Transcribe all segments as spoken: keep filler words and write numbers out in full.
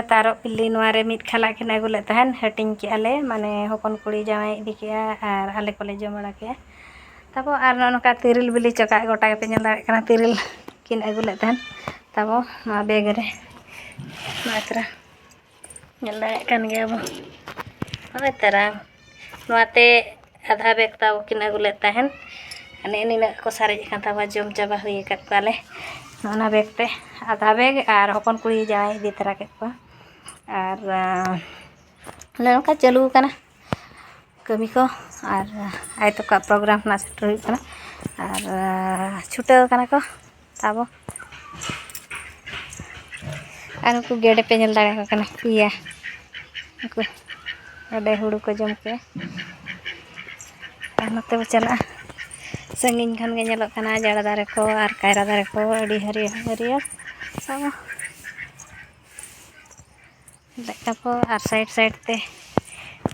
ᱛᱟᱨᱚᱵ ᱵᱤᱞᱤ ᱱᱚᱣᱟ ᱨᱮ ᱢᱤᱫ ᱠᱷᱟᱞᱟᱜ ᱠᱤᱱ ᱟᱹᱜᱩ ᱞᱮᱫ ᱛᱟᱦᱮᱱ, ᱦᱟᱹᱴᱤᱧ ᱠᱮᱜᱼᱟ ᱞᱮ, ᱢᱟᱱᱮ ᱦᱚᱯᱚᱱ ᱠᱩᱲᱤ ᱡᱟᱶᱟᱭ ᱤᱫᱤ ᱠᱮᱜᱼᱟ ᱟᱨ ᱟᱞᱮ ᱠᱚᱞᱮ ᱡᱚᱢ ᱵᱟᱲᱟ ᱠᱮᱜᱼᱟ᱾ ᱛᱟᱵᱚ ᱟᱨ ᱱᱚᱜᱼᱚ ᱱᱚᱝᱠᱟ ᱛᱤᱨᱤᱞ ᱵᱤᱞᱤ ᱪᱚᱠᱟᱜ ᱜᱚᱴᱟ ᱜᱮᱯᱮ ᱧᱮᱞ ᱫᱟᱲᱮᱭᱟᱜ ᱠᱟᱱᱟ, ᱛᱤᱨᱤᱞ ᱠᱤᱱ ᱟᱹᱜᱩ ᱞᱮᱫ ᱛᱟᱦᱮᱱ ᱛᱟᱵᱚ ᱱᱚᱣᱟ ᱵᱮᱜᱽ ᱨᱮ᱾ ᱱᱚᱜᱼᱚᱭ ᱛᱟᱨᱟ ᱧᱮᱞ ᱫᱟᱲᱮᱭᱟᱜ ᱠᱟᱱ ᱜᱮᱭᱟ ᱵᱚ, ᱱᱚᱜᱼᱚᱭ ᱛᱟᱨᱟ ᱱᱚᱣᱟᱛᱮ ᱟᱫᱷᱟ ᱵᱮᱜᱽ ᱛᱟᱵᱚ ᱠᱤᱱ ᱟᱹᱜᱩ ᱞᱮᱫ ᱛᱟᱦᱮᱱ᱾ ᱱᱮᱜᱼᱮ ᱱᱤᱱᱟᱹᱜ ᱠᱚ ᱥᱟᱨᱮᱡ ᱟᱠᱟᱱ ᱛᱟᱵᱚᱱᱟ, ᱡᱚᱢ ᱪᱟᱵᱟ ᱦᱩᱭ ᱟᱠᱟᱫ ᱠᱚᱣᱟᱞᱮ ᱱᱚᱜᱼᱚ ᱱᱟ ᱵᱮᱜᱽ ᱛᱮ ᱟᱫᱷᱟ ᱵᱮᱜᱽ, ᱟᱨ ᱦᱚᱯᱚᱱ ᱠᱩᱲᱤ ᱡᱟᱶᱟᱭ ᱤᱫᱤ ᱛᱚᱨᱟ ᱠᱮᱫ ᱠᱚᱣᱟ᱾ ᱟᱨ ᱟᱸ, ᱚᱱᱮ ᱚᱱᱠᱟ ᱪᱟᱹᱞᱩ ᱟᱠᱟᱱᱟ ᱠᱟᱹᱢᱤ ᱠᱚ, ᱟᱨ ᱟᱭᱳ ᱛᱟᱠᱚᱣᱟᱜ ᱯᱨᱳᱜᱨᱟᱢ ᱱᱟᱜ ᱥᱮᱴᱮᱨ ᱦᱩᱭᱩᱜ ᱠᱟᱱᱟ, ᱟᱨ ᱟᱸ, ᱪᱷᱩᱴᱟᱹᱣ ᱠᱟᱱᱟ ᱠᱚ ᱛᱟᱵᱚ᱾ ᱟᱨ ᱩᱱᱠᱩ ᱜᱮᱰᱮ ᱯᱮ ᱧᱮᱞ ᱫᱟᱲᱮᱭᱟᱠᱚ ᱠᱟᱱᱟ, ᱯᱮᱭᱟ, ᱩᱱᱠᱩ ᱜᱮᱰᱮ ᱦᱩᱲᱩ ᱠᱚ ᱡᱚᱢ ᱠᱮᱜᱼᱟ᱾ ᱟᱨ ᱱᱚᱛᱮ ᱵᱚ ᱪᱟᱞᱟᱜᱼᱟ, ᱥᱟᱺᱜᱤᱧ ᱠᱷᱚᱱ ᱜᱮ ᱧᱮᱞᱚᱜ ᱠᱟᱱᱟ ᱡᱟᱲ ᱫᱟᱨᱮ ᱠᱚ ᱟᱨ ᱠᱟᱭᱨᱟ ᱫᱟᱨᱮ ᱠᱚ, ᱟᱹᱰᱤ ᱦᱟᱹᱨᱭᱟᱹᱲ ᱦᱟᱹᱨᱭᱟᱹᱲ ᱛᱟᱵᱚ᱾ ᱞᱮᱠᱟ ᱠᱚ ᱟᱨ ᱥᱟᱭᱤᱰ ᱥᱟᱭᱤᱰ ᱛᱮ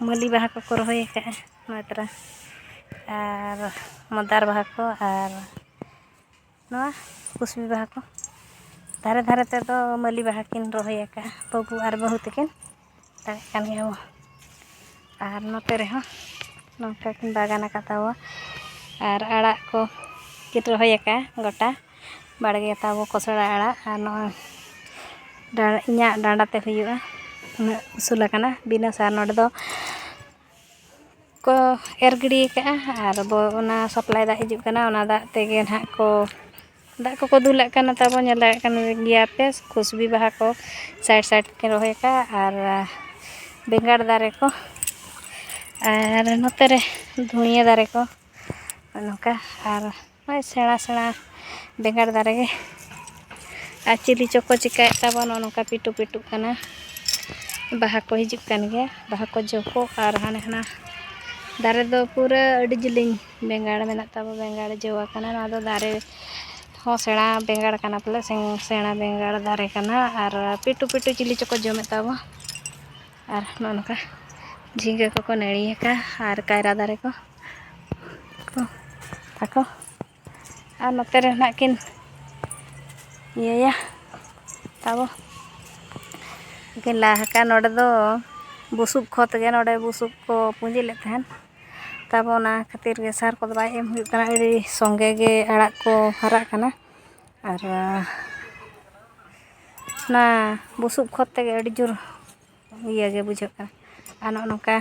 ᱢᱟᱹᱞᱤ ᱵᱟᱦᱟ ᱠᱚᱠᱚ ᱨᱚᱦᱚᱭ ᱟᱠᱟᱫᱼᱟ ᱱᱚᱣᱟ ᱛᱚᱨᱟ, ᱟᱨ ᱢᱟᱫᱟᱨ ᱵᱟᱦᱟ ᱠᱚ, ᱟᱨ ᱱᱚᱣᱟ ᱠᱩᱥᱵᱤ ᱵᱟᱦᱟ ᱠᱚ᱾ ᱫᱷᱟᱨᱮ ᱫᱷᱟᱨᱮ ᱛᱮᱫᱚ ᱢᱟᱹᱞᱤ ᱵᱟᱦᱟ ᱠᱤᱱ ᱨᱚᱦᱚᱭ ᱟᱠᱟᱫᱼᱟ, ᱵᱟᱹᱵᱩ ᱟᱨ ᱵᱟᱹᱦᱩ ᱛᱟᱹᱠᱤᱱ ᱫᱟᱲᱮᱭᱟᱜ ᱠᱟᱱ ᱜᱮᱭᱟ ᱵᱚ᱾ ᱟᱨ ᱱᱚᱛᱮ ᱨᱮᱦᱚᱸ ᱱᱚᱝᱠᱟ ᱠᱤᱱ ᱵᱟᱜᱟᱱ ᱟᱠᱟᱫ ᱛᱟᱵᱚ, ᱟᱨ ᱟᱲᱟᱜ ᱠᱚ ᱠᱤᱱ ᱨᱚᱦᱚᱭ ᱟᱠᱟᱫᱼᱟ ᱜᱚᱴᱟ ᱵᱟᱲᱜᱮ ᱛᱟᱵᱚ, ᱠᱚᱥᱲᱟ ᱟᱲᱟᱜ᱾ ᱟᱨ ᱱᱚᱜᱼᱚᱭ ᱰᱟ-, ᱤᱧᱟᱹᱜ ᱰᱟᱸᱰᱟ ᱛᱮ ᱦᱩᱭᱩᱜᱼᱟ, ᱩᱱᱟᱹᱜ ᱩᱥᱩᱞ ᱟᱠᱟᱱᱟ, ᱵᱤᱱᱟᱹ ᱥᱟᱨ᱾ ᱱᱚᱰᱮ ᱫᱚ ᱠᱚ ᱮᱨ ᱜᱤᱰᱤ ᱟᱠᱟᱫᱼᱟ, ᱟᱨ ᱵᱚ-, ᱚᱱᱟ ᱥᱟᱯᱞᱟᱭ ᱫᱟᱜ ᱦᱤᱡᱩᱜ ᱠᱟᱱᱟ, ᱚᱱᱟ ᱫᱟᱜ ᱛᱮᱜᱮ ᱱᱟᱦᱟᱜ ᱠᱚ, ᱫᱟᱜ ᱠᱚᱠᱚ ᱫᱩᱞᱟᱜ ᱠᱟᱱᱟ ᱛᱟᱵᱚ, ᱧᱮᱞ ᱫᱟᱲᱮᱭᱟᱜ ᱠᱟᱱ ᱜᱮᱭᱟ ᱯᱮ, ᱠᱩᱥᱵᱤ ᱵᱟᱦᱟ ᱠᱚ ᱥᱟᱭᱤᱰ ᱥᱟᱭᱤᱰ ᱛᱮᱠᱤᱱ ᱨᱚᱦᱚᱭ ᱟᱠᱟᱫᱼᱟ, ᱟᱨ ᱵᱮᱸᱜᱟᱲ ᱫᱟᱨᱮ ᱠᱚ, ᱟᱨ ᱱᱚᱛᱮ ᱨᱮ ᱫᱷᱩᱱᱤᱭᱟᱹ ᱫᱟᱨᱮ ᱠᱚ ᱱᱚᱝᱠᱟ, ᱟᱨ ᱱᱚᱜᱼᱚᱭ ᱥᱮᱬᱟ ᱥᱮᱬᱟ ᱵᱮᱸᱜᱟᱲ ᱫᱟᱨᱮ ᱜᱮ᱾ ᱟᱨ ᱪᱤᱞᱤ ᱪᱚᱠᱚ ᱪᱤᱠᱟᱹᱭᱮᱫ ᱛᱟᱵᱚᱱ, ᱱᱚᱜᱼᱚ ᱱᱚᱝᱠᱟ ᱯᱤᱴᱩ ᱯᱤᱴᱩᱜ ᱠᱟᱱᱟ, ᱵᱟᱦᱟ ᱠᱚ ᱦᱤᱡᱩᱜ ᱠᱟᱱ ᱜᱮᱭᱟ, ᱵᱟᱦᱟ ᱠᱚ ᱡᱚ ᱠᱚ᱾ ᱟᱨ ᱦᱟᱱᱮ ᱦᱟᱱᱟ ᱫᱟᱨᱮ ᱫᱚ ᱯᱩᱨᱟᱹ ᱟᱹᱰᱤ ᱡᱮᱞᱮᱧ ᱵᱮᱸᱜᱟᱲ ᱢᱮᱱᱟᱜ ᱛᱟᱵᱚ, ᱵᱮᱸᱜᱟᱲ ᱡᱚ ᱟᱠᱟᱱᱟ᱾ ᱱᱚᱣᱟ ᱫᱚ ᱫᱟᱨᱮ ᱦᱚᱸ ᱥᱮᱬᱟ ᱵᱮᱸᱜᱟᱲ ᱠᱟᱱᱟ ᱯᱟᱞᱮ, ᱥᱮ-, ᱥᱮᱬᱟ ᱵᱮᱸᱜᱟᱲ ᱫᱟᱨᱮ ᱠᱟᱱᱟ᱾ ᱟᱨ ᱯᱤᱴᱩ ᱯᱤᱴᱩ ᱪᱤᱞᱤ ᱪᱚᱠᱚ ᱡᱚᱢᱮᱫ ᱛᱟᱵᱚ᱾ ᱟᱨ ᱱᱚᱜᱼᱚ ᱱᱚᱝᱠᱟ ᱡᱷᱤᱸᱜᱟᱹ ᱠᱚᱠᱚ ᱱᱟᱹᱲᱤ ᱟᱠᱟᱫᱼᱟ, ᱟᱨ ᱠᱟᱭᱨᱟ ᱫᱟᱨᱮ ᱠᱚ, ᱠᱚ ᱛᱟᱠᱚ᱾ ᱟᱨ ᱱᱚᱛᱮ ᱨᱮ ᱱᱟᱜ ᱠᱤᱱ ᱤᱭᱟᱹᱭᱟ ᱛᱟᱵᱚ, ᱜᱮᱞᱟ ᱟᱠᱟᱫ᱾ ᱱᱚᱰᱮ ᱫᱚ ᱵᱩᱥᱩᱵ ᱠᱷᱚᱛ ᱜᱮ, ᱱᱚᱰᱮ ᱵᱩᱥᱩᱵ ᱠᱚ ᱯᱩᱸᱡᱤ ᱞᱮᱫ ᱛᱟᱦᱮᱱ, ᱛᱟᱵᱚ ᱚᱱᱟ ᱠᱷᱟᱹᱛᱤᱨ ᱜᱮ ᱥᱟᱨ ᱠᱚᱫᱚ ᱵᱟᱭ ᱮᱢ ᱦᱩᱭᱩᱜ ᱠᱟᱱᱟ᱾ ᱟᱹᱰᱤ ᱥᱚᱸᱜᱮ ᱜᱮ ᱟᱲᱟᱜ ᱠᱚ ᱦᱟᱨᱟᱜ ᱠᱟᱱᱟ᱾ ᱟᱨ ᱚᱱᱟ ᱵᱩᱥᱩᱵ ᱠᱷᱚᱛ ᱛᱮᱜᱮ ᱟᱹᱰᱤ ᱡᱳᱨ ᱤᱭᱟᱹ ᱜᱮ ᱵᱩᱡᱷᱟᱹᱜ ᱠᱟᱱᱟ᱾ ᱟᱨ ᱱᱚᱜᱼᱚ ᱱᱚᱝᱠᱟ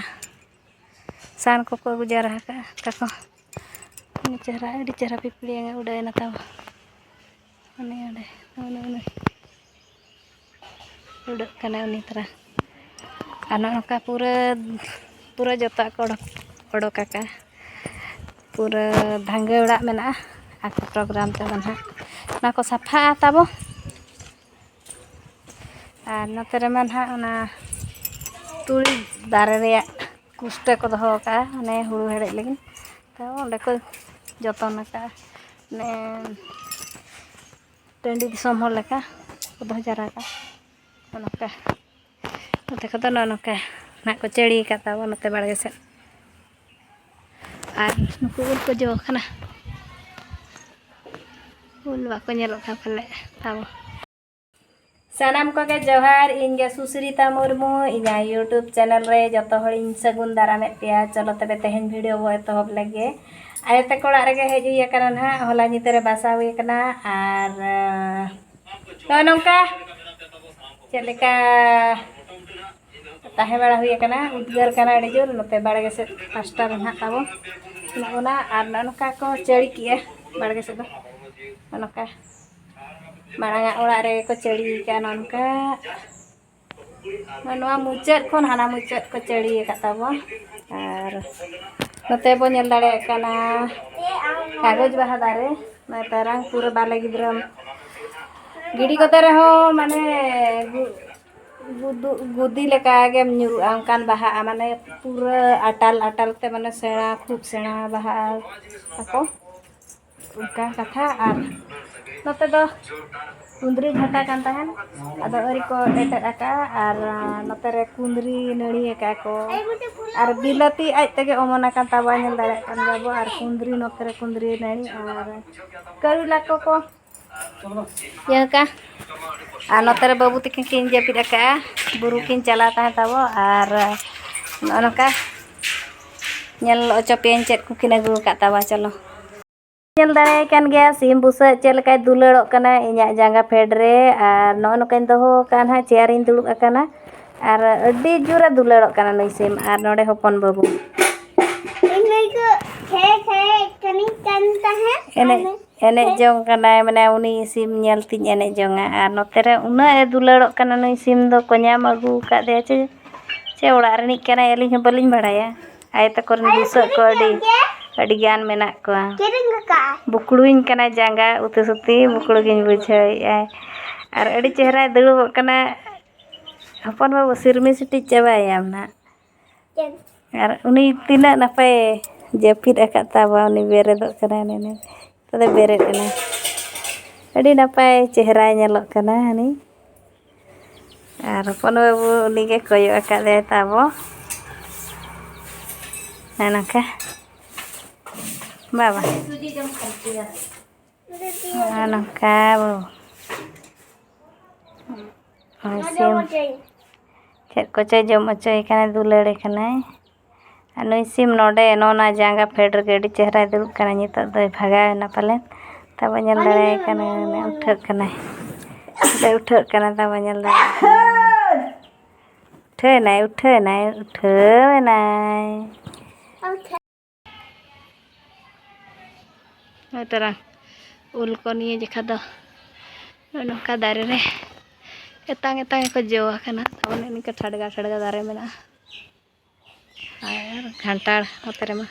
ᱥᱟᱱ ᱠᱚᱠᱚ ᱟᱹᱜᱩ ᱡᱟᱣᱨᱟ ᱟᱠᱟᱫᱼᱟ ᱛᱟᱠᱚ᱾ ᱟᱹᱰᱤ ᱪᱮᱦᱨᱟ, ᱟᱹᱰᱤ ᱪᱮᱦᱨᱟ ᱯᱤᱯᱤᱲᱤᱭᱟᱹᱝ ᱮ ᱩᱰᱟᱹᱭᱮᱱᱟ ᱛᱟᱵᱚ᱾ ᱩᱱᱤ ᱚᱸᱰᱮ, ᱩᱱᱤ, ᱩᱱᱤ ᱩᱰᱟᱹᱜ ᱠᱟᱱᱟᱭ ᱩᱱᱤ ᱛᱟᱨᱟ᱾ ᱟᱨ ᱱᱚᱜᱼᱚ ᱱᱚᱝᱠᱟ ᱯᱩᱨᱟᱹ, ᱯᱩᱨᱟᱹ ᱡᱚᱛᱚᱣᱟᱜ ᱠᱚ ᱚᱰᱚᱠ, ᱚᱰᱚᱠ ᱟᱠᱟᱫᱼᱟ᱾ ᱯᱩᱨᱟᱹ ᱫᱷᱟᱝᱜᱟᱹ ᱚᱲᱟᱜ ᱢᱮᱱᱟᱜᱼᱟ ᱟᱠᱚ program ᱛᱟᱵᱚ ᱱᱟᱦᱟᱜ᱾ ᱚᱱᱟ ᱠᱚ ᱥᱟᱯᱷᱟᱜᱼᱟ ᱛᱟᱵᱚ᱾ ᱟᱨ ᱱᱚᱛᱮ ᱨᱮᱢᱟ ᱱᱟᱦᱟᱜ ᱚᱱᱟ ᱛᱩᱲᱤ ᱫᱟᱨᱮ ᱨᱮᱭᱟᱜ ᱠᱩᱥᱴᱟᱹ ᱠᱚ ᱫᱚᱦᱚ ᱟᱠᱟᱫᱼᱟ, ᱢᱟᱱᱮ ᱦᱩᱲᱩ ᱦᱮᱲᱦᱮᱫ ᱞᱟᱹᱜᱤᱫ᱾ ᱛᱚ ᱚᱸᱰᱮ ᱠᱚ ᱡᱚᱛᱚᱱ ᱟᱠᱟᱫᱼᱟ, ᱢᱟᱱᱮ ᱴᱟᱺᱰᱤ ᱫᱤᱥᱚᱢ ᱦᱚᱲ ᱞᱮᱠᱟ ᱠᱚ ᱫᱚᱦᱚ ᱡᱟᱣᱨᱟ ᱟᱠᱟᱫᱼᱟ᱾ ᱱᱚᱝᱠᱟ ᱱᱚᱛᱮ ᱠᱚᱫᱚ ᱱᱚᱜᱼᱚ ᱱᱚᱝᱠᱟ ᱱᱟᱦᱟᱜ ᱠᱚ ᱪᱟᱹᱲᱤ ᱟᱠᱟᱫ ᱛᱟᱵᱚᱱ ᱱᱚᱛᱮ ᱵᱟᱲᱜᱮ ᱥᱮᱫ᱾ ᱟᱨ ᱱᱩᱠᱩ ᱩᱞ ᱠᱚ ᱡᱚ ᱟᱠᱟᱱᱟ, ᱩᱞ ᱵᱟᱠᱚ ᱧᱮᱞᱚᱜ ᱠᱟᱱ ᱯᱟᱞᱮ ᱛᱟᱵᱚ᱾ ᱥᱟᱱᱟᱢ ᱠᱚᱜᱮ ᱡᱚᱦᱟᱨ, ᱤᱧ ᱜᱮ ᱥᱩᱥᱨᱤᱛᱟ ᱢᱩᱨᱢᱩ, ᱤᱧᱟᱹᱜ YouTube channel ᱨᱮ ᱡᱚᱛᱚ ᱦᱚᱲᱤᱧ ᱥᱟᱹᱜᱩᱱ ᱫᱟᱨᱟᱢᱮᱫ ᱯᱮᱭᱟ᱾ ᱪᱚᱞᱚ ᱛᱚᱵᱮ ᱛᱮᱦᱮᱧ video ᱵᱚ ᱮᱛᱚᱦᱚᱵ ᱞᱮᱜᱮ᱾ ᱟᱭᱳ ᱛᱟᱠᱚ ᱚᱲᱟᱜ ᱨᱮᱜᱮ ᱦᱮᱡ ᱦᱩᱭ ᱟᱠᱟᱱᱟ ᱱᱟᱦᱟᱜ, ᱦᱚᱞᱟ ᱧᱤᱫᱟᱹ ᱨᱮ ᱵᱟᱥᱟ ᱦᱩᱭ ᱟᱠᱟᱱᱟ᱾ ᱟᱨ ᱱᱚᱜᱼᱚ ᱱᱚᱝᱠᱟ ᱪᱮᱫ ᱞᱮᱠᱟ ᱛᱟᱦᱮᱸ ᱵᱟᱲᱟ ᱦᱩᱭ ᱟᱠᱟᱱᱟ, ᱩᱫᱽᱜᱟᱹᱨ ᱠᱟᱱᱟ ᱟᱹᱰᱤ ᱡᱳᱨ᱾ ᱱᱚᱛᱮ ᱵᱟᱲᱜᱮ ᱥᱮᱫ ᱯᱟᱥᱴᱟ ᱨᱮ ᱱᱟᱦᱟᱜ ᱛᱟᱵᱚ ᱱᱚᱜᱼᱚ ᱱᱟ, ᱟᱨ ᱱᱚᱜᱼᱚ ᱱᱚᱝᱠᱟ ᱠᱚ ᱪᱟᱹᱲᱤ ᱠᱮᱜᱼᱟ ᱵᱟᱲᱜᱮ ᱥᱮᱫ ᱫᱚ, ᱱᱚᱜᱼᱚ ᱱᱚᱝᱠᱟ᱾ ᱢᱟᱲᱟᱝᱟᱜ ᱚᱲᱟᱜ ᱨᱮᱜᱮ ᱠᱚ ᱪᱟᱹᱲᱤ ᱟᱠᱟᱫᱼᱟ ᱱᱚᱝᱠᱟ᱾ ᱱᱚᱣᱟ ᱢᱩᱪᱟᱹᱫ ᱠᱷᱚᱱ ᱦᱟᱱᱟ ᱢᱩᱪᱟᱹᱫ ᱠᱚ ᱪᱟᱹᱲᱤ ᱟᱠᱟᱫ ᱛᱟᱵᱚᱱ᱾ ᱟᱨ ᱱᱚᱛᱮ ᱵᱚᱱ ᱧᱮᱞ ᱫᱟᱲᱮᱭᱟᱜ ᱠᱟᱱᱟ ᱠᱟᱜᱚᱡᱽ ᱵᱟᱦᱟ ᱫᱟᱨᱮ᱾ ᱱᱚᱜᱼᱚᱭ ᱛᱟᱨᱟᱝ ᱯᱩᱨᱟᱹ ᱵᱟᱞᱮ ᱜᱤᱫᱽᱨᱟᱹ ᱜᱤᱰᱤ ᱠᱚᱛᱮ ᱨᱮᱦᱚᱸ ᱢᱟᱱᱮ ᱜᱩ-, ᱜᱩᱫᱩ-, ᱜᱩᱫᱤ ᱞᱮᱠᱟ ᱜᱮᱢ ᱧᱩᱨᱩᱜᱼᱟ, ᱚᱱᱠᱟᱱ ᱵᱟᱦᱟᱜᱼᱟ, ᱢᱟᱱᱮ ᱯᱩᱨᱟᱹ ᱟᱴᱟᱞ ᱟᱴᱟᱞ ᱛᱮ, ᱢᱟᱱᱮ ᱥᱮᱬᱟ, ᱠᱷᱩᱵ ᱥᱮᱬᱟ ᱵᱟᱦᱟᱜᱼᱟ ᱛᱟᱠᱚ᱾ ᱚᱱᱠᱟ ᱠᱟᱛᱷᱟ᱾ ᱟᱨ ᱱᱚᱛᱮ ᱫᱚ ᱠᱩᱸᱫᱽᱨᱤ ᱡᱷᱟᱴᱟ ᱠᱟᱱ ᱛᱟᱦᱮᱱ, ᱟᱫᱚ ᱟᱹᱣᱨᱤ ᱠᱚ ᱮᱴᱮᱫ ᱟᱠᱟᱫᱼᱟ᱾ ᱟᱨ ᱱᱚᱛᱮ ᱨᱮ ᱠᱩᱸᱫᱽᱨᱤ ᱱᱟᱹᱲᱤ ᱟᱠᱟᱫᱼᱟ ᱠᱚ, ᱟᱨ ᱵᱤᱞᱟᱹᱛᱤ ᱟᱡ ᱛᱮᱜᱮ ᱚᱢᱚᱱ ᱟᱠᱟᱱ ᱛᱟᱵᱚᱱᱟ, ᱧᱮᱞ ᱫᱟᱲᱮᱭᱟᱜ ᱠᱟᱱ ᱜᱮᱭᱟ ᱵᱚ᱾ ᱟᱨ ᱠᱩᱸᱫᱽᱨᱤ, ᱱᱚᱛᱮ ᱨᱮ ᱠᱩᱸᱫᱽᱨᱤ ᱱᱟᱹᱲᱤ, ᱟᱨ ᱠᱟᱹᱨᱩᱞᱟ ᱠᱚᱠᱚ ᱤᱭᱟᱹ ᱠᱟ᱾ ᱟᱨ ᱱᱚᱛᱮ ᱨᱮ ᱵᱟᱹᱵᱩ ᱛᱟᱹᱠᱤᱱ ᱠᱤᱱ ᱡᱟᱹᱯᱤᱫ ᱟᱠᱟᱫᱼᱟ, ᱵᱩᱨᱩ ᱠᱤᱱ ᱪᱟᱞᱟᱣ ᱛᱟᱦᱮᱸ ᱛᱟᱵᱚ᱾ ᱟᱨ ᱱᱚᱜᱼᱚ ᱱᱚᱝᱠᱟ ᱧᱮᱞ ᱦᱚᱪᱚ ᱯᱮᱭᱟᱹᱧ ᱪᱮᱫ ᱠᱚᱠᱤᱱ ᱟᱹᱜᱩ ᱟᱠᱟᱫ ᱛᱟᱵᱚᱣᱟ᱾ ᱪᱚᱞᱚ, ᱧᱮᱞ ᱫᱟᱲᱮᱭᱟᱭ ᱠᱟᱱ ᱜᱮᱭᱟ ᱥᱤᱢ ᱵᱩᱥᱟᱹᱜ ᱪᱮᱫ ᱞᱮᱠᱟᱭ ᱫᱩᱞᱟᱹᱲᱚᱜ ᱠᱟᱱᱟ ᱤᱧᱟᱹᱜ ᱡᱟᱸᱜᱟ ᱯᱷᱮᱰ ᱨᱮ᱾ ᱟᱨ ᱱᱚᱜᱼᱚ ᱱᱚᱝᱠᱟᱧ ᱫᱚᱦᱚ ᱟᱠᱟᱫᱼᱟ ᱱᱟᱦᱟᱜ, ᱪᱮᱭᱟᱨᱤᱧ ᱫᱩᱲᱩᱵ ᱟᱠᱟᱱᱟ᱾ ᱟᱨ ᱟᱹᱰᱤ ᱡᱳᱨᱮ ᱫᱩᱞᱟᱹᱲᱚᱜ ᱠᱟᱱᱟ ᱱᱩᱭ ᱥᱤᱢ᱾ ᱟᱨ ᱱᱚᱰᱮ ᱦᱚᱯᱚᱱ ᱵᱟᱹᱵᱩ ᱤᱧ ᱱᱩᱭ ᱠᱚ ᱠᱷᱮ ᱠᱷᱮ ᱠᱟᱹᱱᱤᱧ ᱠᱟᱱ ᱛᱟᱦᱮᱸᱫ᱾ ᱮᱱᱮᱡ ᱟᱨ ᱱᱩᱭ ᱮᱱᱮᱡ ᱠᱷᱮ- ᱡᱚᱝ ᱠᱟᱱᱟᱭ, ᱢᱟᱱᱮ ᱩᱱᱤ ᱥᱤᱢ ᱧᱮᱞ ᱛᱤᱧ ᱮᱱᱮᱡ ᱡᱚᱝᱟ᱾ ᱟᱨ ᱱᱚᱛᱮ ᱨᱮ ᱩᱱᱟᱹᱜ ᱮ ᱫᱩᱞᱟᱹᱲᱚᱜ ᱠᱟᱱᱟ ᱱᱩᱭ ᱥᱤᱢ ᱫᱚ, ᱠᱚ ᱧᱟᱢ ᱟᱹᱜᱩ ᱟᱠᱟᱫᱮᱭᱟ ᱪᱮ, ᱪᱮ ᱚᱲᱟᱜ ᱨᱤᱱᱤᱡ ᱠᱟᱱᱟᱭ, ᱟᱹᱞᱤᱧ ᱦᱚᱸ ᱵᱟᱹᱞᱤᱧ ᱵᱟᱲᱟᱭᱟ᱾ ᱟᱭᱳ ᱛᱟᱠᱚ ᱨᱮᱱ ᱵᱩᱥᱟᱹᱜ ᱠᱚ ᱟᱹᱰᱤ, ᱟᱹᱰᱤ ᱜᱟᱱ ᱢᱮᱱᱟᱜ ᱠᱚᱣᱟ᱾ ᱠᱤᱨᱤᱧ ᱟᱠᱟᱫᱼᱟ᱾ ᱵᱩᱠᱲᱩᱧ ᱠᱟᱱᱟᱭ ᱡᱟᱸᱜᱟ, ᱩᱛᱤ ᱥᱩᱛᱤ ᱵᱩᱠᱲᱩ ᱜᱤᱧ ᱵᱩᱡᱷᱟᱹᱣᱮᱫᱼᱟ᱾ ᱟᱨ ᱟᱹᱰᱤ ᱪᱮᱦᱨᱟᱭ ᱫᱩᱲᱩᱵᱚᱜ ᱠᱟᱱᱟ᱾ ᱦᱚᱯᱚᱱ ᱵᱟᱹᱵᱩ, ᱥᱤᱨᱢᱤ ᱥᱤᱴᱤᱡ ᱪᱟᱵᱟᱭᱮᱭᱟᱢ ᱱᱟᱦᱟᱜ᱾ ᱪᱮᱫ? ᱟᱨ ᱩᱱᱤ ᱛᱤᱱᱟᱹᱜ ᱱᱟᱯᱟᱭᱮ ᱡᱟᱹᱯᱤᱫ ᱟᱠᱟᱫ ᱛᱟᱵᱚᱱᱟ, ᱩᱱᱤ ᱵᱮᱨᱮᱫᱚᱜ ᱠᱟᱱᱟᱭ, ᱱᱮ, ᱱᱮ᱾ ᱱᱤᱛᱚᱜ ᱫᱚᱭ ᱵᱮᱨᱮᱫ ᱮᱱᱟ᱾ ᱟᱹᱰᱤ ᱱᱟᱯᱟᱭ ᱪᱮᱦᱨᱟᱭ ᱧᱮᱞᱚᱜ ᱠᱟᱱᱟ ᱦᱟᱹᱱᱤ᱾ ᱟᱨ ᱦᱚᱯᱚᱱ ᱵᱟᱹᱵᱩ ᱩᱱᱤ ᱜᱮ ᱠᱚᱭᱚᱜ ᱟᱠᱟᱫ ᱞᱮᱭᱟᱭ ᱛᱟᱵᱚ᱾ ᱱᱚᱜᱼᱚ ᱱᱚᱝᱠᱟ᱾ ᱵᱟᱵᱟ᱾ ᱱᱚᱜᱼᱚ ᱱᱚᱝᱠᱟ ᱵᱚ᱾ ᱦᱳᱭ, ᱥᱤᱢ᱾ ᱪᱮᱫ ᱠᱚᱪᱚᱭ ᱡᱚᱢ ᱦᱚᱪᱚᱭᱮ ᱠᱟᱱᱟᱭ, ᱫᱩᱞᱟᱹᱲᱮ ᱠᱟᱱᱟᱭ᱾ ᱟᱨ ᱱᱩᱭ ᱥᱤᱢ ᱱᱚᱰᱮ, ᱱᱚᱜᱼᱚ ᱱᱟ ᱡᱟᱸᱜᱟ ᱯᱷᱮᱰ ᱨᱮᱜᱮ ᱟᱹᱰᱤ ᱪᱮᱦᱨᱟᱭ ᱫᱩᱲᱩᱵ ᱠᱟᱱᱟ᱾ ᱱᱤᱛᱚᱜ ᱫᱚᱭ ᱵᱷᱟᱜᱟᱣ ᱮᱱᱟ ᱯᱟᱞᱮᱱ᱾ ᱛᱟᱵᱚ ᱧᱮᱞ ᱫᱟᱲᱮᱭᱟᱭ ᱠᱟᱱᱟ, ᱩᱱᱤ ᱩᱴᱷᱟᱹᱜ ᱠᱟᱱᱟᱭ᱾ ᱫᱚᱭ ᱩᱴᱷᱟᱹᱜ ᱠᱟᱱᱟ, ᱛᱟᱵᱚ ᱧᱮᱞ ᱫᱟᱲᱮᱭᱟᱭ ᱠᱟᱱᱟ᱾ ᱩᱴᱷᱟᱹᱣ ᱮᱱᱟᱭ, ᱩᱴᱷᱟᱹᱣ ᱮᱱᱟᱭ, ᱩᱴᱷᱟᱹᱣ ᱮᱱᱟᱭ᱾ ᱱᱚᱜᱼᱚᱭ ᱛᱟᱨᱟ ᱩᱞ ᱠᱚ ᱱᱤᱭᱟᱹ ᱡᱮᱠᱷᱟ ᱫᱚ ᱱᱚᱜᱼᱚ ᱱᱚᱝᱠᱟ ᱫᱟᱨᱮ ᱨᱮ ᱮᱛᱟᱝ ᱮᱛᱟᱝ ᱜᱮᱠᱚ ᱡᱚ ᱟᱠᱟᱱᱟ᱾ ᱛᱟᱵᱚᱱ ᱱᱤᱝᱠᱟ ᱴᱷᱟᱰᱜᱟ ᱴᱷᱟᱰᱜᱟ ᱫᱟᱨᱮ ᱢᱮᱱᱟᱜᱼᱟ᱾ ᱟᱨ ᱜᱷᱟᱱᱴᱟᱲ, ᱱᱚᱛᱮ ᱨᱮᱢᱟ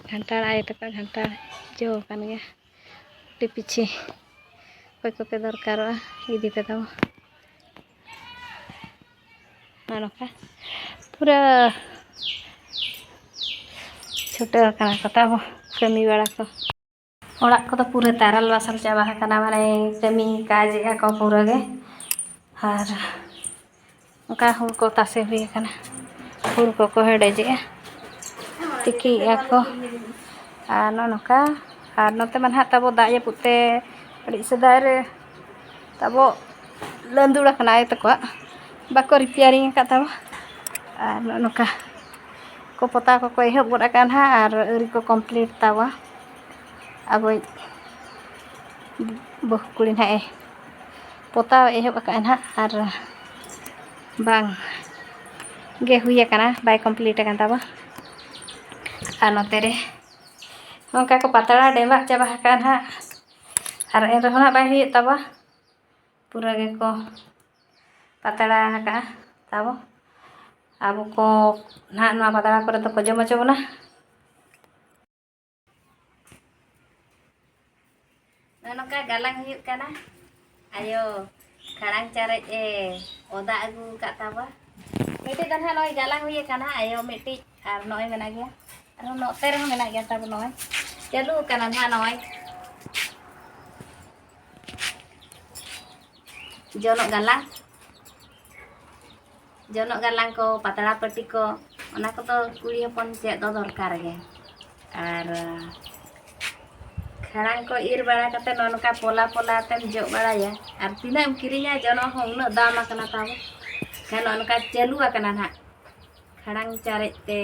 ᱜᱷᱟᱱᱴᱟᱲ, ᱟᱭᱳ ᱛᱟᱠᱚ ᱜᱷᱟᱱᱴᱟᱲ ᱡᱚ ᱟᱠᱟᱱ ᱜᱮᱭᱟ᱾ ᱟᱹᱰᱤ ᱯᱤᱪᱷᱤ ᱚᱠᱚᱭ ᱠᱚᱯᱮ ᱫᱚᱨᱠᱟᱨᱚᱜᱼᱟ, ᱤᱫᱤ ᱯᱮ ᱛᱟᱵᱚ᱾ ᱱᱚᱜᱼᱚ ᱱᱚᱝᱠᱟ ᱯᱩᱨᱟᱹ ᱪᱷᱩᱴᱟᱹᱣ ᱟᱠᱟᱱᱟ ᱠᱚ ᱛᱟᱵᱚ ᱠᱟᱹᱢᱤ ᱵᱟᱲᱟ ᱠᱚ᱾ ᱚᱲᱟᱜ ᱠᱚᱫᱚ ᱯᱩᱨᱟᱹ ᱛᱟᱨᱟᱞ ᱵᱟᱥᱟᱞ ᱪᱟᱵᱟ ᱟᱠᱟᱱᱟ, ᱢᱟᱱᱮ ᱠᱟᱹᱢᱤ ᱠᱟᱡᱽ ᱮᱫᱼᱟ ᱠᱚ ᱯᱩᱨᱟᱹ ᱜᱮ᱾ ᱟᱨ ᱚᱱᱠᱟ ᱦᱩᱲ ᱠᱚ ᱛᱟᱥᱮ ᱦᱩᱭ ᱟᱠᱟᱱᱟ, ᱦᱩᱲ ᱠᱚᱠᱚ ᱦᱮᱰᱮᱡᱮᱜᱼᱟ, ᱛᱤᱠᱤᱭᱮᱜᱼᱟ ᱠᱚ᱾ ᱟᱨ ᱱᱚᱜᱼᱚ ᱱᱚᱝᱠᱟ, ᱟᱨ ᱱᱚᱛᱮ ᱢᱟ ᱱᱟᱦᱟᱜ ᱛᱟᱵᱚ ᱫᱟᱜ ᱡᱟᱹᱯᱩᱫ ᱛᱮ ᱟᱹᱰᱤ ᱥᱮᱫᱟᱭ ᱨᱮ ᱛᱟᱵᱚ ᱞᱟᱹᱸᱫᱩᱲ ᱟᱠᱟᱱᱟ ᱟᱭᱳ ᱛᱟᱠᱚᱣᱟᱜ, ᱵᱟᱠᱚ ᱨᱤᱯᱮᱭᱟᱨᱤᱝ ᱟᱠᱟᱫ ᱛᱟᱵᱚ᱾ ᱟᱨ ᱱᱚᱜᱼᱚ ᱱᱚᱝᱠᱟ ᱠᱚ ᱯᱚᱛᱟᱣ ᱠᱚᱠᱚ ᱮᱦᱚᱵ ᱜᱚᱫ ᱟᱠᱟᱫᱼᱟ ᱱᱟᱦᱟᱜ, ᱟᱨ ᱟᱹᱣᱨᱤ ᱠᱚ ᱠᱚᱢᱯᱞᱤᱴ ᱛᱟᱵᱚ᱾ ᱟᱵᱚᱭᱤᱡ ᱵᱟᱹᱦᱩ ᱠᱩᱲᱤ ᱱᱟᱦᱟᱜ ᱮ ᱯᱚᱛᱟᱣ ᱮᱦᱚᱵ ᱟᱠᱟᱫᱼᱟ ᱱᱟᱦᱟᱜ, ᱟᱨ ᱵᱟᱝ ᱜᱮ ᱦᱩᱭ ᱟᱠᱟᱱᱟ, ᱵᱟᱭ ᱠᱚᱢᱯᱞᱤᱴ ᱟᱠᱟᱱ ᱛᱟᱵᱚ᱾ ᱟᱨ ᱱᱚᱛᱮ ᱨᱮ ᱱᱚᱝᱠᱟ ᱠᱚ ᱯᱟᱛᱲᱟ ᱰᱮᱸᱵᱟᱜ ᱪᱟᱵᱟ ᱟᱠᱟᱫᱼᱟ ᱱᱟᱦᱟᱜ, ᱟᱨ ᱮᱱ ᱨᱮᱦᱚᱸ ᱱᱟᱦᱟᱜ ᱵᱟᱭ ᱦᱩᱭᱩᱜ ᱛᱟᱵᱚ᱾ ᱯᱩᱨᱟᱹ ᱜᱮᱠᱚ ᱯᱟᱛᱲᱟ ᱟᱠᱟᱫᱼᱟ ᱛᱟᱵᱚ᱾ ᱟᱵᱚ ᱠᱚ ᱱᱟᱦᱟᱜ ᱱᱚᱣᱟ ᱯᱟᱛᱲᱟ ᱠᱚᱨᱮ ᱫᱚᱠᱚ ᱡᱚᱢ ᱦᱚᱪᱚ ᱵᱚᱱᱟ᱾ ᱱᱚᱜᱼᱚ ᱱᱚᱝᱠᱟ ᱜᱟᱞᱟᱝ ᱦᱩᱭᱩᱜ ᱠᱟᱱᱟ᱾ ᱟᱭᱳ ᱠᱷᱟᱲᱟᱝ ᱪᱟᱨᱮᱡ ᱮ ᱚᱫᱟ ᱟᱹᱜᱩ ᱟᱠᱟᱫ ᱛᱟᱵᱚ᱾ ᱢᱤᱫᱴᱤᱡ ᱫᱚ ᱱᱟᱦᱟᱜ ᱱᱚᱜᱼᱚᱭ ᱜᱟᱞᱟᱝ ᱦᱩᱭ ᱟᱠᱟᱱᱟ, ᱟᱭᱳ ᱢᱤᱫᱴᱤᱡ ᱟᱨ ᱱᱚᱜᱼᱚᱭ ᱢᱮᱱᱟᱜ ᱜᱮᱭᱟ, ᱟᱨᱦᱚᱸ ᱱᱚᱛᱮ ᱨᱮᱦᱚᱸ ᱢᱮᱱᱟᱜ ᱜᱮᱭᱟ ᱛᱟᱵᱚ᱾ ᱱᱚᱜᱼᱚᱭ ᱪᱟᱹᱞᱩ ᱟᱠᱟᱱᱟ ᱱᱟᱦᱟᱜ, ᱱᱚᱜᱼᱚᱭ ᱡᱚᱱᱚᱜ ᱜᱟᱞᱟᱝ᱾ ᱡᱚᱱᱚᱜ ᱜᱟᱞᱟᱝ ᱠᱚ, ᱯᱟᱛᱲᱟ ᱯᱟᱹᱴᱤ ᱠᱚ, ᱚᱱᱟ ᱠᱚᱫᱚ ᱠᱩᱲᱤ ᱦᱚᱯᱚᱱ ᱪᱮᱫ ᱫᱚ ᱫᱚᱨᱠᱟᱨ ᱜᱮ᱾ ᱟᱨ ᱠᱷᱟᱲᱟᱝ ᱠᱚ ᱤᱨ ᱵᱟᱲᱟ ᱠᱟᱛᱮ ᱱᱚᱜᱼᱚ ᱱᱚᱝᱠᱟ ᱯᱚᱞᱟ ᱯᱚᱞᱟ ᱛᱮᱢ ᱡᱚᱜ ᱵᱟᱲᱟᱭᱟ᱾ ᱟᱨ ᱛᱤᱱᱟᱹᱜ ᱮᱢ ᱠᱤᱨᱤᱧᱟ, ᱡᱚᱱᱚᱜ ᱦᱚᱸ ᱩᱱᱟᱹᱜ ᱫᱟᱢ ᱟᱠᱟᱱᱟ ᱛᱟᱵᱚ᱾ ᱠᱷᱟᱱ ᱱᱚᱜᱼᱚ ᱱᱚᱝᱠᱟ ᱪᱟᱹᱞᱩ ᱟᱠᱟᱱᱟ ᱱᱟᱦᱟᱜ ᱠᱷᱟᱲᱟᱝ ᱪᱟᱨᱮᱡ ᱛᱮ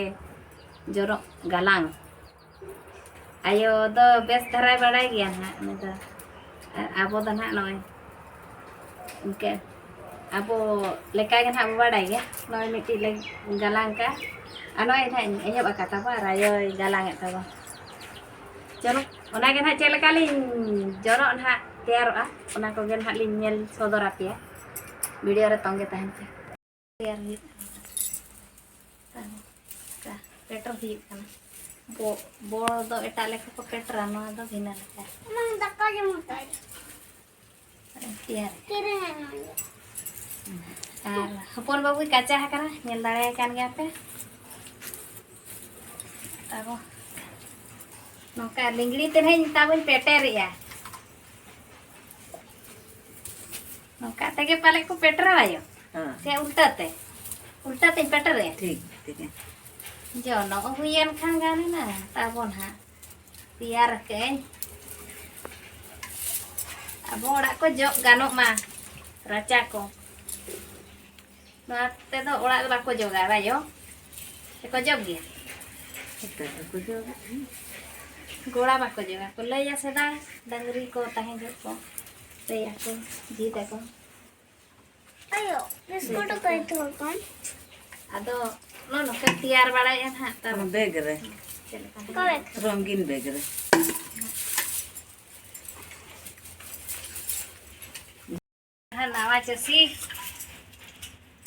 ᱡᱚᱱᱚᱜ ᱜᱟᱞᱟᱝ᱾ ᱟᱭᱳ ᱫᱚ ᱵᱮᱥ ᱫᱷᱟᱨᱟᱭ ᱵᱟᱲᱟᱭ ᱜᱮᱭᱟ ᱱᱟᱦᱟᱜ ᱩᱱᱤ ᱫᱚ᱾ ᱟᱨ ᱟᱵᱚ ᱫᱚ ᱱᱟᱦᱟᱜ ᱱᱚᱜᱼᱚᱭ ᱤᱱᱠᱟᱹ ᱟᱵᱚ ᱞᱮᱠᱟ ᱜᱮ ᱱᱟᱦᱟᱜ ᱵᱚ ᱵᱟᱲᱟᱭ ᱜᱮᱭᱟ᱾ ᱱᱚᱜᱼᱚᱭ ᱢᱤᱫᱴᱤᱡ ᱞᱮ ᱜᱟᱞᱟᱝ ᱠᱟᱜᱼᱟ, ᱟᱨ ᱱᱚᱜᱼᱚᱭ ᱱᱟᱦᱟᱜ ᱤᱧ ᱮᱦᱚᱵ ᱟᱠᱟᱫ ᱛᱟᱵᱚ, ᱟᱨ ᱟᱭᱳᱭ ᱜᱟᱞᱟᱝ ᱮᱫ ᱛᱟᱵᱚ᱾ ᱪᱚᱞᱚ, ᱚᱱᱟ ᱜᱮ ᱱᱟᱦᱟᱜ ᱪᱮᱫ ᱞᱮᱠᱟ ᱞᱤᱧ ᱡᱚᱱᱚᱜ ᱱᱟᱦᱟᱜ ᱛᱮᱭᱟᱨᱚᱜᱼᱟ, ᱚᱱᱟ ᱠᱚᱜᱮ ᱱᱟᱦᱟᱜ ᱞᱤᱧ ᱧᱮᱞ ᱥᱚᱫᱚᱨ ᱟᱯᱮᱭᱟ᱾ ᱵᱷᱤᱰᱤᱭᱳ ᱨᱮ ᱛᱚᱸᱜᱮ ᱛᱟᱦᱮᱱ ᱯᱮ᱾ ᱛᱮᱭᱟᱨ ᱦᱩᱭᱩᱜ ᱠᱟᱱᱟ᱾ ᱚᱱᱠᱟ ᱯᱮᱴᱮᱨ ᱦᱩᱭᱩᱜ ᱠᱟᱱᱟ᱾ ᱵᱚ-, ᱵᱚᱲ ᱫᱚ ᱮᱴᱟᱜ ᱞᱮᱠᱟ ᱠᱚ ᱯᱮᱴᱮᱨᱟ, ᱱᱚᱣᱟ ᱫᱚ ᱵᱷᱤᱱᱟᱹ ᱞᱮᱠᱟ᱾ ᱚᱱᱟ ᱫᱟᱠᱟ ᱡᱚᱢ ᱠᱟᱜ᱾ ᱛᱮᱭᱟᱨ᱾ ᱠᱤᱨᱤᱧ ᱟᱭ ᱱᱚᱣᱟ ᱫᱚ᱾ ᱟᱨ ᱦᱚᱯᱚᱱ ᱵᱟᱹᱵᱩᱭ ᱠᱟᱪᱟ ᱟᱠᱟᱱᱟ, ᱧᱮᱞ ᱫᱟᱲᱮᱭᱟᱭ ᱠᱟᱱ ᱜᱮᱭᱟ ᱯᱮ᱾ ᱛᱟᱵᱚ ᱱᱚᱝᱠᱟ ᱞᱤᱝᱲᱤ ᱛᱮ ᱱᱟᱦᱟᱜ ᱤᱧ ᱛᱟᱵᱚᱧ ᱯᱮᱴᱮᱨᱮᱜᱼᱟ᱾ ᱱᱚᱝᱠᱟ ᱛᱮᱜᱮ ᱯᱟᱞᱮ ᱠᱚ ᱯᱮᱴᱨᱟᱣᱟᱭᱚ᱾ ᱦᱮᱸ᱾ ᱥᱮ ᱩᱞᱴᱟᱹ ᱛᱮ? ᱩᱞᱴᱟᱹ ᱛᱮᱧ ᱯᱮᱴᱨᱟᱭᱟ᱾ ᱴᱷᱤᱠ, ᱴᱷᱤᱠ᱾ ᱡᱚᱱᱚᱜ ᱦᱩᱭᱮᱱ ᱠᱷᱟᱱ ᱜᱟᱱ ᱮᱱᱟ ᱛᱟᱵᱚᱱ ᱦᱟᱸᱜ᱾ ᱛᱮᱭᱟᱨ ᱠᱟᱜ ᱟᱹᱧ᱾ ᱟᱵᱚ ᱚᱲᱟᱜ ᱠᱚ ᱡᱚᱜ ᱜᱟᱱᱚᱜ ᱢᱟ, ᱨᱟᱪᱟ ᱠᱚ᱾ ᱱᱚᱣᱟ ᱛᱮᱫᱚ ᱚᱲᱟᱜ ᱫᱚ ᱵᱟᱠᱚ ᱡᱚᱜᱟ, ᱵᱟᱭᱳ? ᱥᱮᱠᱚ ᱡᱚᱜ ᱜᱮᱭᱟ? ᱮᱴᱟᱜ ᱠᱚ ᱡᱚᱜᱟ᱾ ᱜᱚᱲᱟ ᱵᱟᱠᱚ ᱡᱚᱜᱟ ᱠᱚ, ᱞᱟᱹᱭᱟ ᱥᱮᱫᱟᱭ ᱰᱟᱹᱝᱨᱤ ᱠᱚ ᱛᱟᱦᱮᱸ ᱡᱚᱦᱚᱜ ᱠᱚ ᱞᱟᱹᱭᱟᱠᱚ, ᱡᱤᱫ ᱟᱠᱚ᱾ ᱟᱭᱳ, ᱵᱤᱥᱠᱩᱴ ᱚᱠᱚᱭ ᱫᱚᱦᱚ ᱠᱟᱱ? ᱟᱫᱚ ᱱᱚᱜᱼᱚ ᱱᱚᱝᱠᱟ ᱛᱮᱭᱟᱨ ᱵᱟᱲᱟᱭᱮᱫᱼᱟ ᱱᱟᱦᱟᱜ ᱛᱟᱵᱚ᱾ ᱚᱱᱟ ᱵᱮᱜᱽ ᱨᱮ᱾ ᱪᱮᱫ ᱞᱮᱠᱟ ᱚᱠᱟ ᱵᱮᱜᱽ? ᱨᱚᱝᱜᱤᱱ ᱵᱮᱜᱽ ᱨᱮ᱾ ᱱᱟᱣᱟ ᱪᱟᱹᱥᱤ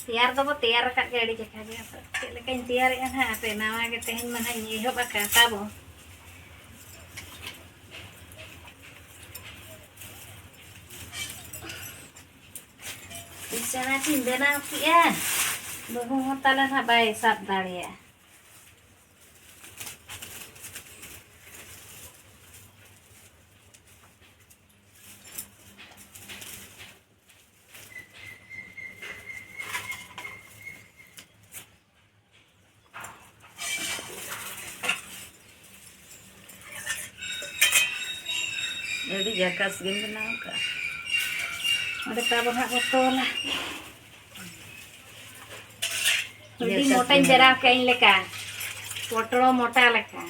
ᱛᱮᱭᱟᱨ ᱫᱚᱵᱚ ᱛᱮᱭᱟᱨ ᱟᱠᱟᱫ ᱜᱮ ᱟᱹᱰᱤ ᱪᱮᱦᱨᱟ ᱜᱮ᱾ ᱪᱮᱫ ᱞᱮᱠᱟᱧ ᱛᱮᱭᱟᱨᱮᱫᱼᱟ ᱱᱟᱦᱟᱜ, ᱦᱟᱯᱮ ᱱᱟᱣᱟ ᱜᱮ ᱛᱮᱦᱮᱧ ᱢᱟ ᱱᱟᱦᱟᱜ ᱤᱧ ᱮᱦᱚᱵ ᱟᱠᱟᱫ ᱛᱟᱵᱚ᱾ ᱪᱟᱱᱟᱪᱩᱧ ᱵᱮᱱᱟᱣ ᱠᱮᱜᱼᱟ, ᱵᱟᱹᱦᱩ ᱦᱚᱸ ᱛᱟᱞᱮ ᱱᱟᱦᱟᱜ ᱵᱟᱭ ᱥᱟᱵ ᱫᱟᱲᱮᱭᱟᱜᱼᱟ᱾ ᱟᱹᱰᱤ ᱡᱟᱠᱟᱥ ᱜᱮᱢ ᱵᱮᱱᱟᱣ ᱠᱟᱜᱼᱟ᱾ ᱚᱸᱰᱮ ᱛᱟᱵᱚ ᱦᱟᱸᱜ ᱵᱚ ᱛᱚᱞᱟ᱾ ᱟᱹᱰᱤ ᱡᱟᱠᱟᱥ ᱢᱚᱴᱟᱧ ᱜᱮᱢ ᱵᱮᱱᱟᱣ ᱵᱮᱱᱟᱣ ᱠᱟᱜᱼᱟ ᱤᱧ ᱞᱮᱠᱟ, ᱯᱚᱴᱲᱚ ᱢᱚᱴᱟ ᱞᱮᱠᱟ᱾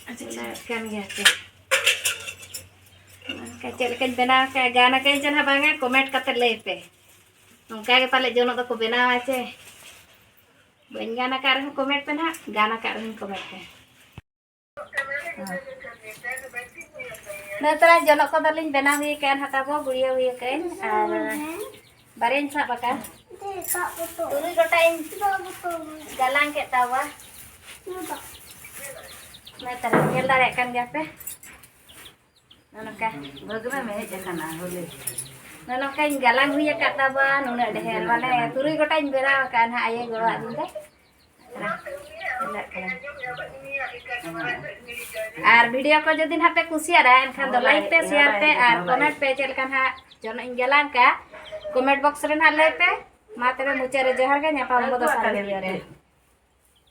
ᱟᱪᱪᱷᱟ, ᱟᱪᱪᱷᱟ᱾ ᱵᱮᱱᱟᱣᱮᱫ ᱠᱟᱱ ᱜᱮᱭᱟ ᱯᱮ᱾ ᱚᱱᱠᱟ ᱪᱮᱫ ᱞᱮᱠᱟᱧ ᱵᱮᱱᱟᱣ ᱠᱟᱜᱼᱟ, ᱜᱟᱱ ᱟᱠᱟᱫᱟᱹᱧ ᱪᱮ ᱱᱟᱦᱟᱜ ᱵᱟᱝᱟ, ᱠᱚᱢᱮᱱᱴ ᱠᱟᱛᱮ ᱞᱟᱹᱭ ᱯᱮ᱾ ᱱᱚᱝᱠᱟ ᱜᱮ ᱯᱟᱞᱮ ᱡᱚᱱᱚᱜ ᱫᱚᱠᱚ ᱵᱮᱱᱟᱣᱟ ᱪᱮ᱾ ᱵᱟᱹᱧ ᱜᱟᱱ ᱟᱠᱟᱫ ᱨᱮᱦᱚᱸ ᱠᱚᱢᱮᱱᱴ ᱯᱮ ᱱᱟᱦᱟᱜ, ᱜᱟᱱ ᱟᱠᱟᱫ ᱨᱮᱦᱚᱸ ᱠᱚᱢᱮᱱᱴ ᱯᱮ᱾ ᱱᱤᱛᱚᱜ ᱡᱚᱱᱚᱜ ᱠᱚᱫᱚ ᱞᱤᱧ ᱵᱮᱱᱟᱣ ᱦᱩᱭ ᱟᱠᱟᱫᱼᱟ ᱱᱟᱦᱟᱜ ᱛᱟᱵᱚ, ᱜᱩᱲᱭᱟᱹᱣ ᱦᱩᱭ ᱟᱠᱟᱫᱟᱹᱧ᱾ ᱟᱨ ᱵᱟᱨᱭᱟᱧ ᱥᱟᱵ ᱟᱠᱟᱫ᱾ ᱛᱩᱨᱩᱭ ᱜᱚᱴᱟᱧ ᱜᱟᱞᱟᱝ ᱠᱮᱫ ᱛᱟᱵᱚᱣᱟ᱾ ᱢᱟ ᱛᱟᱦᱞᱮ ᱧᱮᱞ ᱫᱟᱲᱮᱭᱟᱜ ᱠᱟᱱ ᱜᱮᱭᱟ ᱯᱮ᱾ ᱱᱚᱜᱼᱚ ᱱᱚᱝᱠᱟ᱾ ᱵᱷᱟᱹᱜᱽᱱᱟᱹᱢ ᱦᱮᱡ ᱟᱠᱟᱱᱟ ᱦᱳᱞᱮ᱾ ᱱᱚᱜᱼᱚ ᱱᱚᱝᱠᱟᱧ ᱜᱟᱞᱟᱝ ᱦᱩᱭ ᱟᱠᱟᱫ ᱛᱟᱵᱚᱣᱟ ᱱᱩᱱᱟᱹᱜ ᱰᱷᱮᱨ, ᱢᱟᱱᱮ ᱛᱩᱨᱩᱭ ᱜᱚᱴᱟᱧ ᱵᱮᱱᱟᱣ ᱟᱠᱟᱫᱼᱟ ᱱᱟᱦᱟᱜ ᱟᱭᱳ ᱜᱚᱲᱚᱣᱟᱜ ᱫᱤᱱ ᱛᱮ᱾ ᱟᱨ ᱵᱷᱤᱰᱤᱭᱳ ᱠᱚ ᱡᱩᱫᱤ ᱱᱟᱦᱟᱜ ᱯᱮ ᱠᱩᱥᱤᱭᱟᱫᱟ, ᱮᱱᱠᱷᱟᱱ ᱫᱚ ᱞᱟᱭᱤᱠ ᱯᱮ, ᱥᱮᱭᱟᱨ ᱯᱮ, ᱟᱨ ᱠᱚᱢᱮᱱᱴ ᱯᱮ ᱪᱮᱫ ᱞᱮᱠᱟ ᱱᱟᱦᱟᱜ ᱡᱚᱱᱚᱜ ᱤᱧ ᱜᱟᱞᱟᱝ ᱠᱟᱜ, ᱠᱚᱢᱮᱱᱴ ᱵᱚᱠᱥ ᱨᱮ ᱱᱟᱦᱟᱜ ᱞᱟᱹᱭ ᱯᱮ᱾ ᱢᱟ ᱛᱚᱵᱮ ᱢᱩᱪᱟᱹᱫ ᱨᱮ ᱡᱚᱦᱟᱨ ᱜᱮ, ᱧᱟᱯᱟᱢ ᱟᱵᱚ ᱫᱚᱥᱟᱨ ᱵᱷᱤᱰᱤᱭᱳ ᱨᱮ᱾